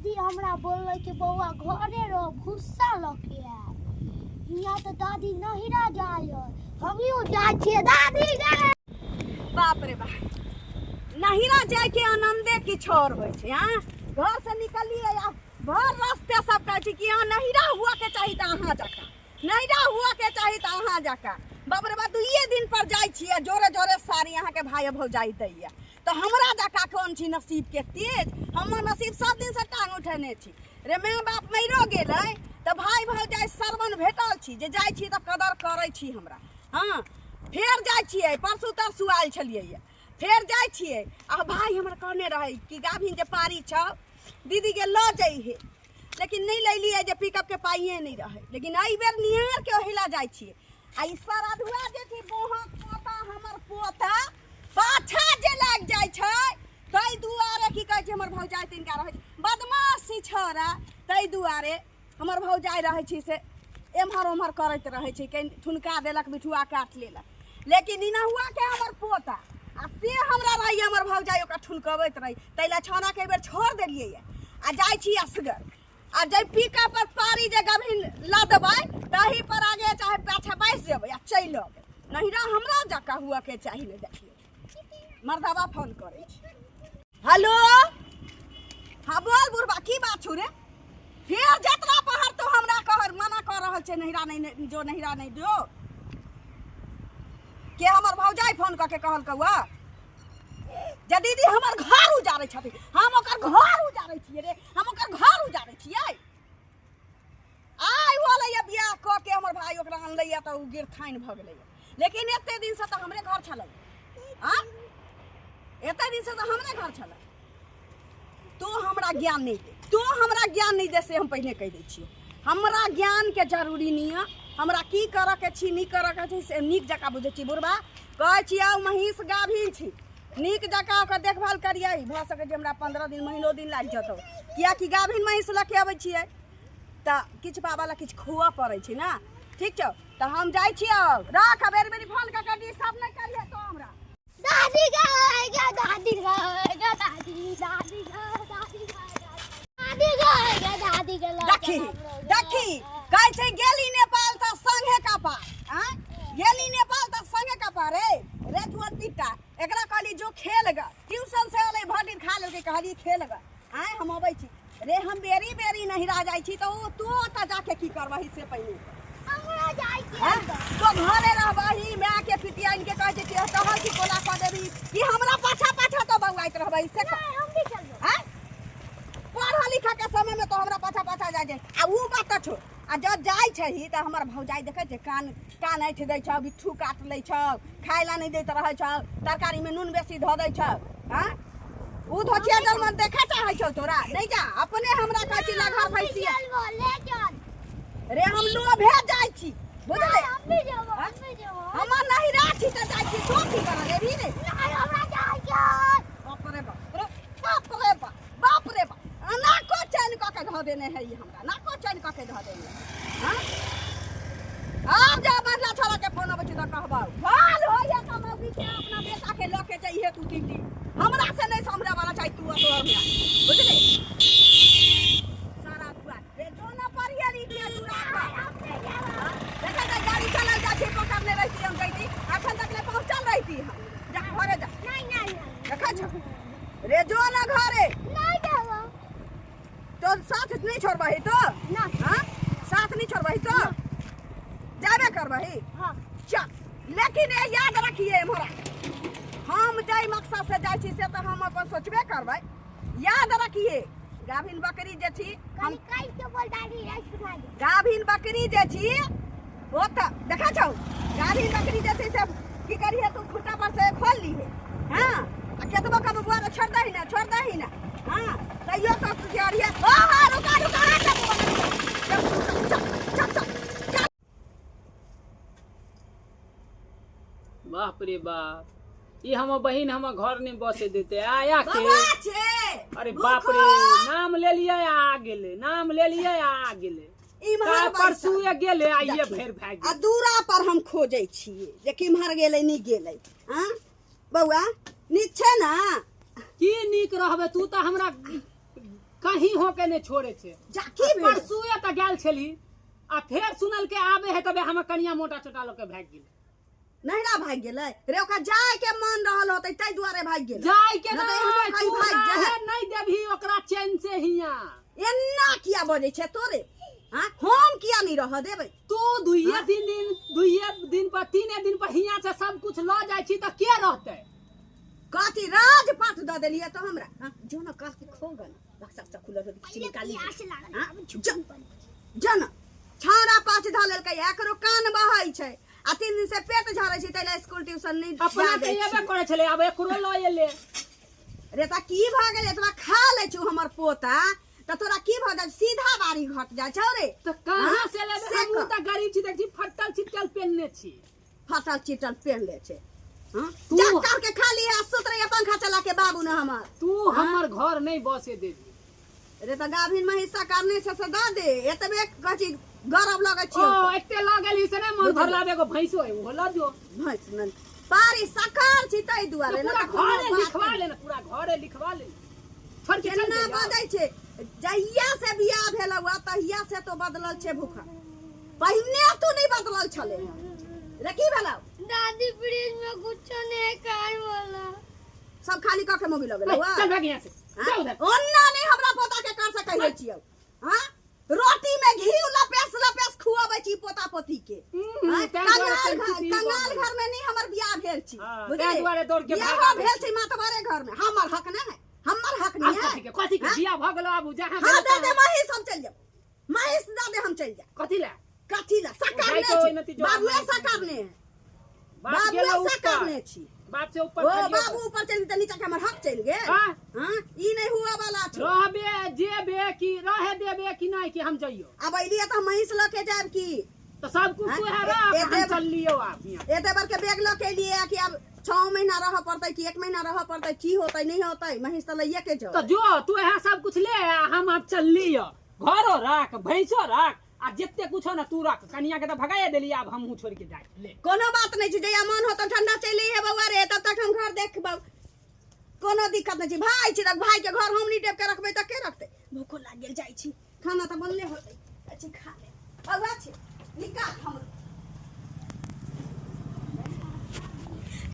दादी हमरा बोललै कि बौआ घरे रह भुस्सा लऽ के आयब। हियाँ तऽ दादी नहिरा जाइ है, हमियो जाइ छियै दादी गे। बाप रे बाप, नहिरा जायके आनंदे किछु और होइ छै। हाँ, घर से निकलिए आ भर रास्ते सब कहै छै कि यहाँ नहिरा हुआ के चाही तऽ अहाँ जकाँ, नहिरा हुआ के चाही तऽ अहाँ जकाँ। बाप रे बाप, दुइये दिन पर जाइ छियै, जोरे जोरे साड़ी अहाँके भाय भौजाइ दैया। तऽ हमरा जकाँ कोन छी नसीब के तेज? हमर नसीब सब दिन से टांग उठेने छी रे। माय बाप मरियो गेलै तऽ भाय भौजाइ सरवन भेटल छी, जे जाइ छी तऽ कदर करै छी हमरा। हाँ, फेर जाइ छियै, परसू तरसू आयल छलियै, फेर जाइ छियै। आ भाय हमर कहने रहै कि गाभिन जे पारी छौ दीदी के लऽ जइहे, लेकिन नहि लैलियै जे पिकअप के पाइए नहि रहै। लेकिन एहि बेर निहार के ओहिला जाइ छियै। आ ई सरधुआ जे छै बोहक पोता, हमर पोता पाछा जे लागि जाइ छै, ताहि दुआरे की कहै छै हमर भौजाइ तिनका रहै छै बदमाशी छौड़ा, ताहि दुआरे हमर भौजाइ रहै छै से एम्हर ओम्हर करैत रहै छै, कनि ठुनका देलक, बिठुआ काटि लेलक। लेकिन इनहुआ के हमर पोता आ से हमरा रहैए, हमर भौजाइ ओकरा ठुनकबैत रहै, ताहि लए छौड़ाके एहि बेर छोड़ि देलियै। आ जाइ छी असगर, आ जै पीका पर पारी जे गभिन लदबै तही पर आगे चाहे पाछा बैस जेबै आ चलि अबै। नहिरा हमरा जकाँ हुअ के चाही। ने देखियौ, मर्दबा फोन करै छै। हेलो, हाँ बोल बुढ़बा, की बात छौ रे? फेर जतरा पहर तो हमरा कहर मना कऽ रहल छै, नहिरा नहि जो, नहिरा नहि जो। के हमर भौजाइ फोन कऽ के कहल कौआ जे दीदी हमर घर उजारै छथिन। हम ओकर घर उजारै छियै रे? हम ओकर घर उजारै छियै? आइ होलैया बियाह कऽ के हमर भाय ओकरा अनलैया तऽ ओ गिरथाइन भऽ गेलैया, लेकिन एते दिनसँ तऽ हमरे घर छलै। आँ, एते दिनसँ तऽ हमरे घर छलै। तू हमरा ज्ञान नहि दे, तू हमरा ज्ञान नहि दे, से हम पहिने कहि दै छियौ। हमरा ज्ञानके जरूरी नहि यऽ। हमरा की करऽके छी, नीक करऽके छी, से नीक जकाँ बुझै छी। बुढ़बा कहै छी, आउ महीँस गाभिन छी, नीक जकाँ ओकर देखभाल करियै। भऽ सकै छै हमरा 15 दिन, महीनो दिन लागि जेतौ, किएकि गाभिन महीँस लऽ के अबै छियै तऽ किछु पाबऽ लए किछु खुअ पड़ै छै ने। ठीक छौ, तऽ हम जाइ छियौ, राख। बेरी बेरी फोन कऽ के डिस्टर्ब नहि करिहे तो हमरा। दादी गे गे दादी गे गे दादी, दादी गे दादी गे दादी गे गे दादी गे। देखी देखी, कहै छै गेली नेपाल तऽ संगे कपार। आँय, गेली नेपाल तऽ संगे कपार। रे रे जुअन पिट्टा, एकरा कहली जो खेल ग, ट्यूशन से अलै, भरि दिन खा लेलकै, कहली खेल ग। आँय, हम अबै छी रे। हम बेरी बेरी नहिरा जाइ छी तऽ ओ तू ओतऽ जाके की करबही से पहिने हमरा जाइ के। हैं? तो घरे रहबही, माय के पितियाइन के कहै छै कि तोहर की कोला कऽ देबही कि हमरा पाछा पाछा तो बौआइत रहबही से कह। नहीं, हम भी चलबो। हैं? पढ़ऽ लिखऽ के समय में तो हमरा पाछा पाछा जाइ छै। आ ऊ बात तऽ छोड़, आ जब जाइ छही तऽ हमर भौजाइ देखै छै, कान कान ऐठ दै छौ, बिट्ठू काट लै छौ, खाय ला नहि दैत रहै छौ, तरकारी में नून बेसी धऽ दै छौ। हाँ, ऊ धोचिया जलमन देखा चाहै छौ तोरा। नहि जा, अपने हमरा कहै छी लगहर हम भी भैंसिया चलबो, ले चल रे। हम लोभे जाइ छी, बुझले? नहीं, हम भी जेबो, हम भी जेबो। हमर नहिरा छी तऽ जाइ छी, तो की करऽ लेबही रे? नहीं, हमरा जाइ के। बाप रे बाप रे बाप रे बाप, बाप रे बाप, आ नाको चैन कऽ के धऽ देने है ई हमरा, नाको चैन कऽ के धऽ देने है। हाँ, आब जा, बदला छोड़ा के फोन अबै छै तऽ कहबौ भल होइए तऽ मौगी के अपना बेटा के लऽ के जइहे तू तीन दिन। हमरा से नहि समझे वाला छै तू आ तोहर माय, बुझली? सारा दुआ रे, जो न पढ़िए लिखिए दूरा पर। हम नहीं जेबो। देखै तऽ गाड़ी चलल जाइ छै, पकड़ने रहिती हम जैती, अखन तक ले पहुँचल रहिती हम। जा घरे जा। नहीं नहीं नहीं। देखै छौ रे, जो न घरे। नहीं जेबो। तो साथ नहीं छोड़बही तो? ना। हाँ, साथ नहीं छोड़बही तो जाबे करबही? हाँ। चल, लेकिन ए याद रखिए मोरा, हम जाहि मकसद से जाइ छी से तऽ हम अपन सोचबे करबै। याद रखिए, गाभिन बकरी जे छी हम कल कल के बोल दादी राइस उठा दे। गाभिन बकरी जे छी ओ तऽ देखा छौ, गाभिन बकरी जे छै से की करिहे तू, खुट्टा पर से खोल लीहे। हाँ, आ केतबो कब बुआ के छोड़ दही ना, छोड़ दही ना। हाँ, तैयो तो तू अरिहे। ओ हाँ, रुका रुका, हाँ, चल बुआ, चल चल चल चल चल। बाप रे बाप, ई हमर बहिन हमर घर नहीं बसे देते आया के। बौआ छे। अरे बाप रे, नाम ले लिया आ गेले, नाम ले लिया आ गेले। इम्हर का परसू बैसल। गेले, आइए देखी। फेर भाग आ दूरा पर हम खोजै छियै जे किम्हर गेलै, नहि गेलै। आँ बौआ, नीक छै ने? की नीक रहबे, तू तऽ हमरा कहीं होके नहि छोड़े छै। जा की भेल? परसुए तऽ गेल छली आ फेर सुनल के आबे है तबे हमर कनिया मोटा चोटा लऽ के भागि गेलै। नहिरा भागि गेलै रे? ओकरा जाय के मन रहल होतै ताहि दुआरे भागि गेलै। जाय के नहि तऽ एहनो नहि, भागि तू भागि जाय। रहे नहि देबही ओकरा चैन से हिया। एना किया बजै छै तोरे? हाँ, हम किया नहीं रह देबै? तू दुइये हाँ? 3 दिन, दुइये दिन पर 3 दिन पर हिया से सब कुछ लऽ जाइ छी तऽ के रहतै? कथी राजपाट दऽ देलियै तो हमरा? हाँ, जो न काल के खो गन बक्सा उक्सा खुलल होतै, किछु निकाली। प्यास लागल। हाँ, जो न छाड़ा पाँच धऽ लेलकै, एकरो कान बहै छै आ 3 दिन से पेट झरै छै, ताहि लए स्कूल ट्यूशन नहि अपना जा तऽ दै एबे छियै। करै छलै, आब एकरो लऽ एलै। रे तऽ की भऽ गेलै? एतबा खा लै छौ हमर पोता तऽ तोरा की भऽ जाइ? सीधा बारी घट जाइ छौ रे। तऽ कहाँ हाँ? से लेबै? से हमहूँ कह। तऽ गरीब छी, देख छी फटल छिटल पेनने छी। फटल चिटल पेन ले छै। हाँ? तू- जा कर के खाली है, सुत रही पंखा चला के बाबू ने हमर। तू हमर घर नहि बसे देबही। रे तऽ गाभिन में हिस्सा करने छै से दऽ दे, एतबे कथी गरब लगै ओ छियौ? एते लऽ गेली से नहि मन भरला, एगो भैंसो है, ओहो लऽ जो। भैंस न पारी सकार छी ताहि दुआरे तऽ ने पूरा तऽ कोनो घरे बात लिखवा नहि। ले ने, पूरा घरे लिखवा ले, छोड़ के चल केना जइयो। बजै छै? जहिया से बियाह भेल हुआ तहिया से तो बदलल छै भूखा, पहिने तू नहीं बदलल छले रे। की भेलौ? दादी, फ्रिज में कुछो नहीं खाए वाला। सब खाली कऽ के मोगी लगल ए, हुआ। चल भाग यहाँ से, जा उधर। ओन्ना नहीं हमरा पोता के कर से कहै छियौ। हाँ, रोटी में घी लपेस लपेस खुआबै छी पोता पोती के। हाँ, ताहि दुआरे कंगाल घर चलती कंगाल बन। घर में नहीं हमर बियाह भेल छी। हाँ, बुझलियै? ताहि दुआरे दौड़ के बियाहो भाग आबै भेल छी। छै मातबरे घर में, हमर हक नहीं है, हमर हक आब नहीं है। कथी के कथी के हाँ? बियाह भऽ गेलो, आबू जहाँ हाँ गेलो दे दे। तहाँ। महीष हम चलि जाब, महीष दे दे, हम चलि जाब। कथी ला? कथी ला सकार जाइ ने के ओहि छी नतीजो बाबुए हमरा सकार ने है। बाप गेलो बाबुए सकार ऊपर, ने छी। बाप से ऊपर ओ खड़ियो। बाबू ऊपर चलि तऽ नीचा के हमर हक चलि गेल। हाँ? हाँ, ई नहीं हुआ वाला छौ। रहबे जेबे कि रहे देबे कि नहीं कि हम जइयो? आब अइलियै तऽ हम महीष लऽ के जायब की? तऽ सब कुछ हाँ? तू है रख, हम चललियो आब हियाँ। एते बड़के बैग लऽ के एलियै कि आब 6 महीना रहऽ पड़तै कि एक महीना रहऽ पड़तै, की होतै नहीं होतै, महीष तऽ लैये के जाउ। तऽ जो तू यहाँ सब कुछ ले आ, हम आब चललियो। घरो राख, भैंसो राख आ जते कुछ हो ना तू रख। कनिया के तऽ भगाए देली, आब हमहूँ छोड़ के जाय ले। कोनो बात नहीं छै, जहिया मन होतौ ठंडा चलि है बौआ रे, तब तक हम घर देखबौ, कोनो दिक्कत नहीं छै। भाय छी तऽ भाय के घर हम नहीं टेप के रखबै तऽ के रखतै? भूखो लागि गेल, जाइ छी, खाना तऽ बनले होतै, जाइ छी खा ले। बौआ छी निकाल हमरो।